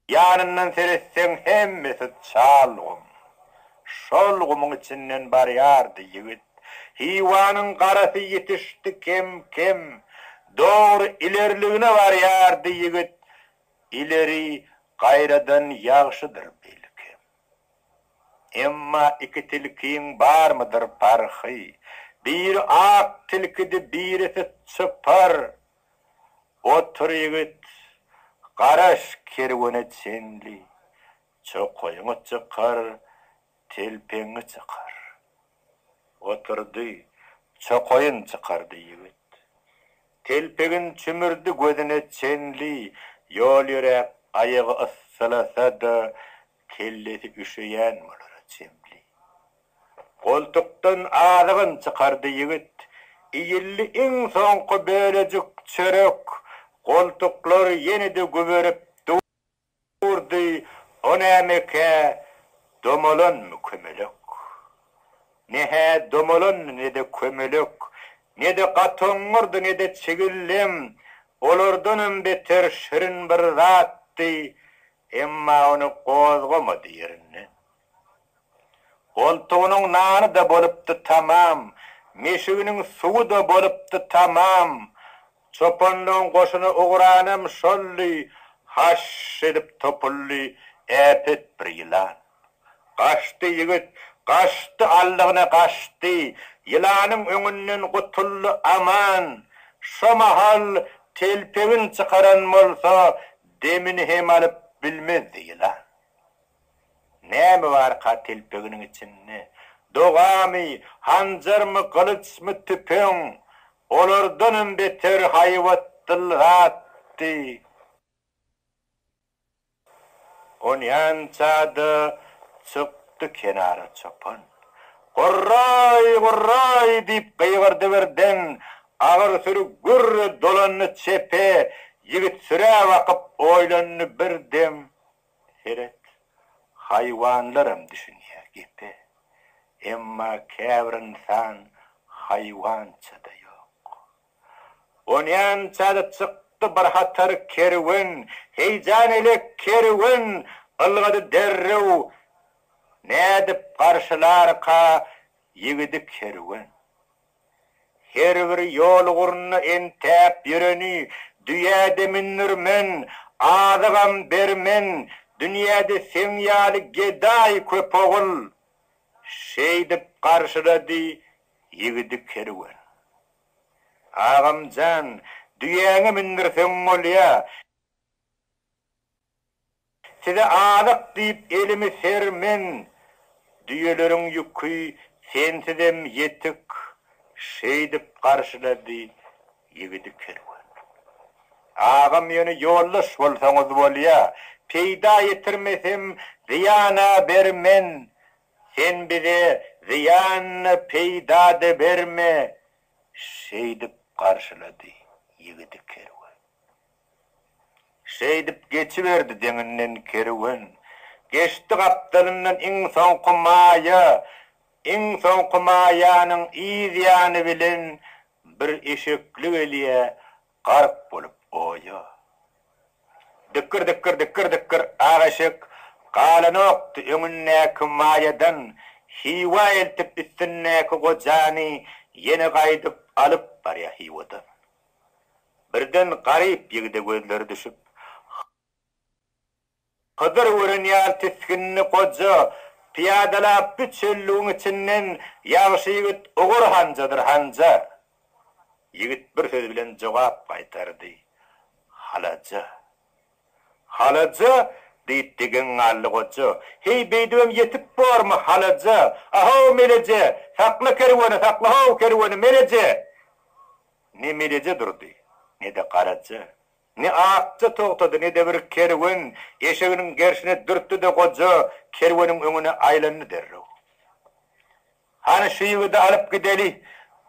Ýanyndan seretseň hemmesi çal gum. Şol gumuň içinden barýardy ýigit. Hiwanyň garasy ýetişdi kem-kem. Dogry ilerligine barýardy ýigit. Ileri gaýradan ýagşydyr belkem. Emma iki tilkiň barmydyr parhy. Biri ak tilkidi, birisi çypar. Otur ýigit, garaş kerwene çenli, çokaýyňy çykar, telpegiňi çykar. Oturdy, çokaýyn çykardy ýigit. Telpegin çümürdi gözüne çenli, ýol ýöräp aýagy yssylasa-da, kellesi üşeýän bolara çemli. Goltukdan azygyn çykardy ýigit. Iýildi iň soňky bölejik çörek. Goltuklar ýene-de güberip durdy, O nämekä, domalanmy kömelek? Ne-hä domalandy, ne-de kömelek, ne-de gatoňňurdy, ne-de çigildem, olardanam beter şirin bir zatdy, emma ony gozgamady ýerinden. Goltugynyň nany-da bolupdy tamam, meşiginiň suwy-da bolupdy tamam. Çopanlaň goşuna ugranam şoldy, haş edip topuldy äpet bir ýylan. Gaçdy ýigit, gaçdy, aldygyna gaçdy, ýylanyň öňünden gutuldy aman. Şo mahal telpegin çykaran bolsa, demini hem alyp bilmezdi ýylan. Näme barka telpeginiň içinde? Dogamy, hanjarmy, gylyçmy, tüpeň? Olardanam beter haýbatdyl zatdy. Onýança-da çykdy kenara çopan. Gurraý, gurraý! diýip gygyrdy birden. Agyr süri gürre dolandy çepe. Ýigit sürä bakyp oýlandy bir dem. Seret, haýwanlaram düşünýär gepe. Emma käbir ynsan haýwança-da ýok. Onýança-da çykdy bir hatar kerwen, heýjanelek kerwen ylgady derrew, nädip garşylarka ýigidi kerwen. Her bir ýol ugrunda entäp ýöreni düýä-de mündürmen, azygam bermen, dünýäde seň ýaly gedaý köp ogul. Şeýdip garşylady ýigidi kerwen. Agam jan, düýäňe mündürseň bolýa. Size azyk diýip elimi sermen, Düýeleriň ýüki sensizem ýetik, Şeýdip garşylady ýigidi kerwen. Agam ýöne ýoldaş bolsaňyz bolýa, Peýda ýetirmesem zyýan-a bermen, Sen bize zyýan-da, peýda-da berme, Şeýdip garşylady ýigidi kerwen. Şeýdip geçiberdi deňinden kerwen. Geçdi gapdalyndan iň soňky maýa. Iň soňky maýanyň yz ýany bilen bir eşekli gelýä gark bolup oýa. Dikgir-dikgir, dikgir-dikgir ak eşek galanokdy öňündäki maýadan Hywa eltip üstündäki gojany ýene gaýdyp alyp barýa Hywadan. Birden garyp ýigide gözleri düşüp, Hydyr gören ýaly tisgindi goja, pyýadalap bu çöllügiň içinden ýagşy ýigit ugur hanjadyr hanja. Ýigit bir söz bilen jogap gaýtardy, Halaja. Halaja? diýip geň galdy goja. Heý, beýdibem ýetip bormy halaja? A-how, Meleje! Sakla kerweni, sakla-how kerweni, Meleje! Ne Meleje durdy, ne-de Garaja. Ne Akja togtady, ne-de bir kerwen eşeginiň gerşine dürtdi-de goja kerweniň öňüne aýlandy derrew. Hany şu ýigidi alyp gideli,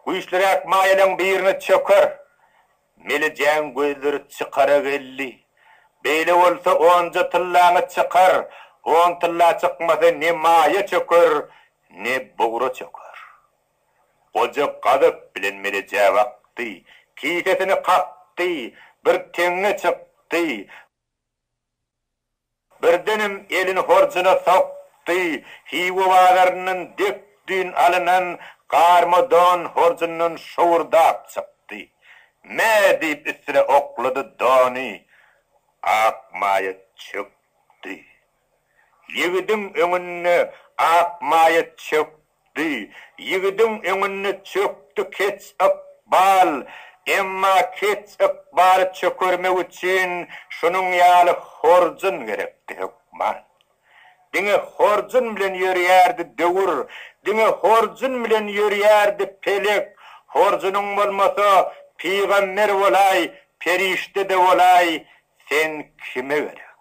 güýçlüräk maýalaň birine çöker. Melejäň gözleri çykara geldi. Beýle bolsa onja tyllaňy çykar, on tylla çykmasa ne maýa çöker, ne bugra çöker. Goja gazap bilen Melejä bakdy, kisesini kakdy, bir teňňe çykdy. Birdenem elini horjuna sokdy, Hywa bazaryndan dek düýn alynan garma don horjundan şowurdap çykdy. Me! diýip üstüne oklady dony. Akmaýa çökdi. Ýigidiň öňünde Akmaýa çökdi. Ýigidiň öňünde çökdi keç ykbal. Emma keç ykbaly çökermek üçin şunuň ýaly horjun gerekdi hökman. Diňe horjun bilen ýörýärdi döwür, diňe horjun bilen ýörýärdi pelek. Horjunyň bolmasa, pygamber bolaý, perişde-de bolaý, sen kime gerek?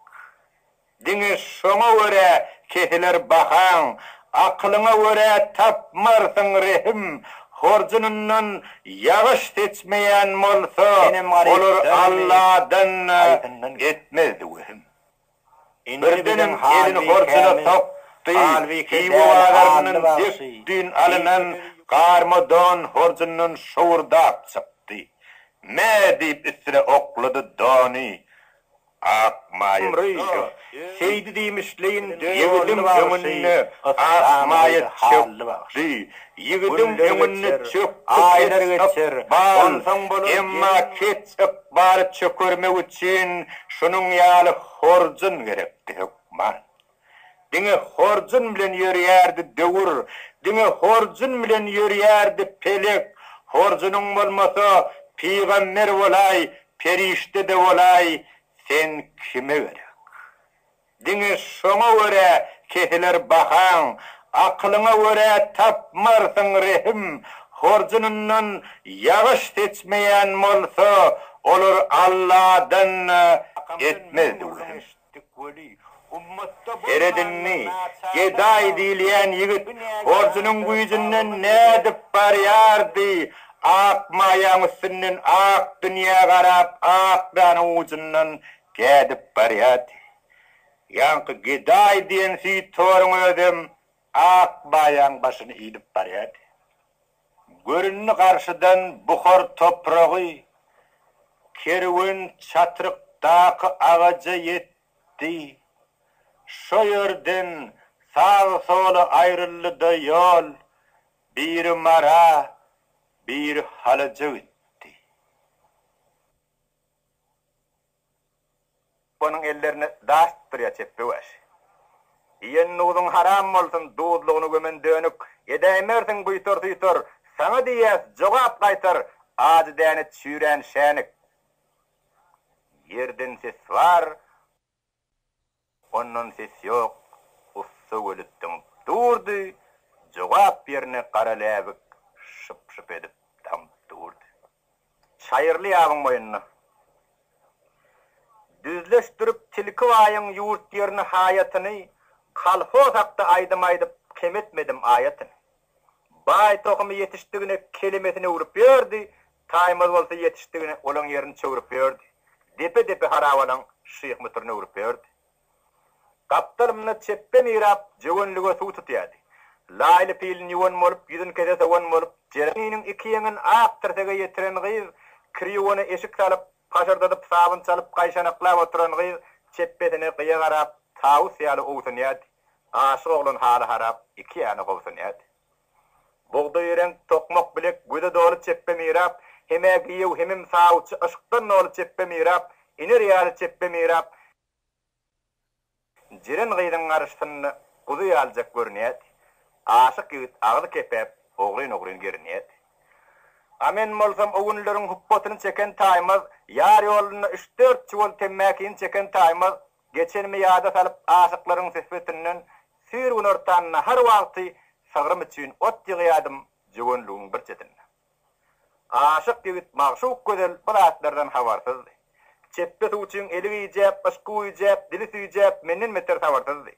Diňe şoňa görä kesiler bahaň, akylyňa görä tapmarsyň rehim, horjunyndan ýagyş seçmeýän bolsa, Senem garyp olar dälmi, Alladan haýsyndan gel. etmezdi wehim. Indi Birdenem biziň elini horjuna Halbikämiz, sokdy, Halbike Hywa däl, bazaryndan Hally dek bagşy, düýn alynan diýip söz garma don horjundan şowurdap çykdy. Me! diýip üstüne oklady dony. Ak maýa Gumry, çökdi. Seýdi diýmişleýin Ýigidiň Dörtli bagşy, öňünde ak Yslam maýa gyzy Hally bagşy. çökdi. Ýigidiň Günler öňünde geçer, çökdi aýlar keç geçer, ykbal. onsoň bolar Emma gelin. keç ykbaly çökermek üçin şunuň ýaly horjun gerekdi hökman. Diňe horjun bilen ýörýärdi döwür, diňe horjun bilen ýörýärdi pelek. Horjunyň bolmasa, pygamber bolaý, perişde-de bolaý, sen kime gerek? Diňe şoňa görä kesiler bahaň, akylyňa görä tapmarsyň rehim. Horjunyndan ýagyş seçmeýän bolsa, olar Alladan etmezdi wehim. Seret indi, gedaý diýilýän ýigit horjunyň güýjünden nädip barýardy, ak maýaň üstünden ak dünýä garap, ak danyň ujundan gädip barýardy. Ýaňky gedaý diýen süýthoryň özem ak maýaň başyny iýlip barýardy. Göründi garşydan buhar topragy, Kerwen çatrykdaky agaja ýetdi. Şo ýerden sag-sola aýryldy-da ýol, Biri Mara, biri Halaja gitdi. Onuň ellerine daş tutdurýar çepbe wäşi. Iýen duzuň haram bolsun, duzlugyny gömen dönük, edäýmersiň buýtar-suýtar, saňa diýýäs, jogap gaýtar, ajy däne çüýrän şänik. Ýerden ses bar, ondan ses ýok, ussa weli dyňyp durdy, jogap ýerine gara läbik şyp-şyp edip damyp durdy. Çaýyrly ýabyň boýunda. Düzleşdirip Tilki baýyň ýurt ýerini haýatyny, Kolhoz hakda aýdym aýdyp kem etmedim aýatyny. Baý tohumy ýetişdigine kelemesini öwrüp ýördi, Taýmaz bolsa ýetişdigine olaň ýerini çöwrüp ýördi. Depe-depe harabalaň şyh mütürini öwrüp ýördi. Gapdalymda çepbe mirap jöwenlige suw tutýardy. Laýly pilini ýuwan bolup, ýüzüni kese sowan bolup, Jereniniň iki ýeňin ak tirsege ýetiren gyz, kir ýuwana eşik salyp, paşyrdadyp sabyn çalyp gaýşanaklap oturan gyz çepbesine gyýa garap, tawus ýaly owsunýardy. Aşyk oglan haly harap, iki ýana gobsunýardy. Bugdaý reňk tokmak bilek göze doly çepbe mirap, hem-ä giýew hemem sawçy yşkdan doly çepbe mirap, iner ýaly çepbe mirap, Jeren gyzyň garşysynda guzy ýalyjak görünýärdi. Aşyk ýigit agzy kepäp, ogryn-ogryn gerinýärdi. A men bolsam o günleriň hupbatyny çeken taýmaz, ýar ýolunda üç-dört çuwal temmäkini çeken taýmaz, geçenimi ýada salyp aşyklaryň söhbetinden süýr günortan nahar wagty sygrym üçin ot ýygýardym jöwenligiň bir çetinde. Aşyk ýigit magşuk gözel bu zatlardan habarsyzdy. Çepbe suwçyň eli gijäp, yşky güýjäp, dili süýjäp, menden beter sabyrsyzdy.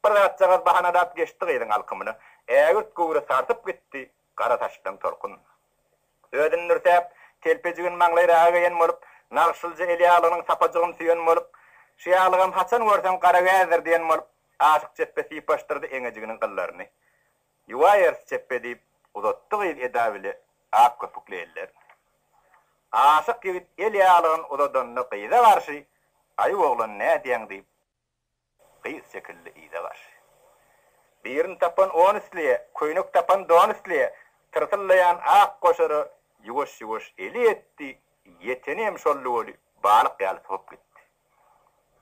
Bir zatjagaz bahanalap geçdi gyzyň alkymyna. Ägirt göwre sarsyp gitdi, gara saçlaň tolkunyna. Özüni dürsäp, telpejigini maňlaýraga geýen bolup, nagyşlyja elýaglygynyň sapajygyny süýen bolup, Şu ýaglygam haçan görseň garagäzdir diýen bolup, aşyk çepbe sypaşdyrdy eňejiginiň gyllaryny. Ýuwaýersi çepbe diýip, uzatdy gyz eda bile ak köpükli ellerini. Aşyk ýigit el ýaglygyny uzadanda gyza garşy, Aý oglan nädýäň diýip. Gyz çekildi yza garşy. Birini tapan on isleýä, köýnek tapan don isleýä, Tyrsyllaýan ak goşara ýuwaş-ýuwaş eli ýetdi, ýeteni hem şoldy weli, balyk ýaly sokup gitdi.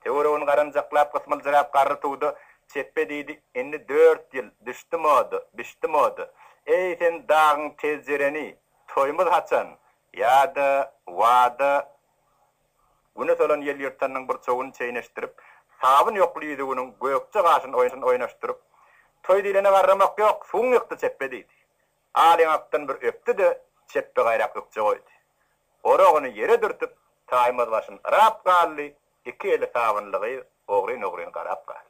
Töweregini garanjaklap gysmyljyrap garry tuda Çepbe diýdi, Indi dört ýyl, düşdi moda, bişdi moda. Eý, sen dagyň tez jereni, toýumyz haçan? Ýa-da, wada, Güne solan ýel ýyrtanynyň bir çowuny çeýneşdirip, sabyn ýokly ýüzüginiň gökje gaşyny oýnaşdyryp, Toý diýlene garramak ýok, suwuň ýykdy çepbe diýdi. Al ýaňakdan bir öpdi-de, çepbe gaýrak ökje goýdy. Oragyny ýere dürtüp, taýmaz başyny yrap galdy, iki eli sabynly gyz ogryn-ogryn garap galdy.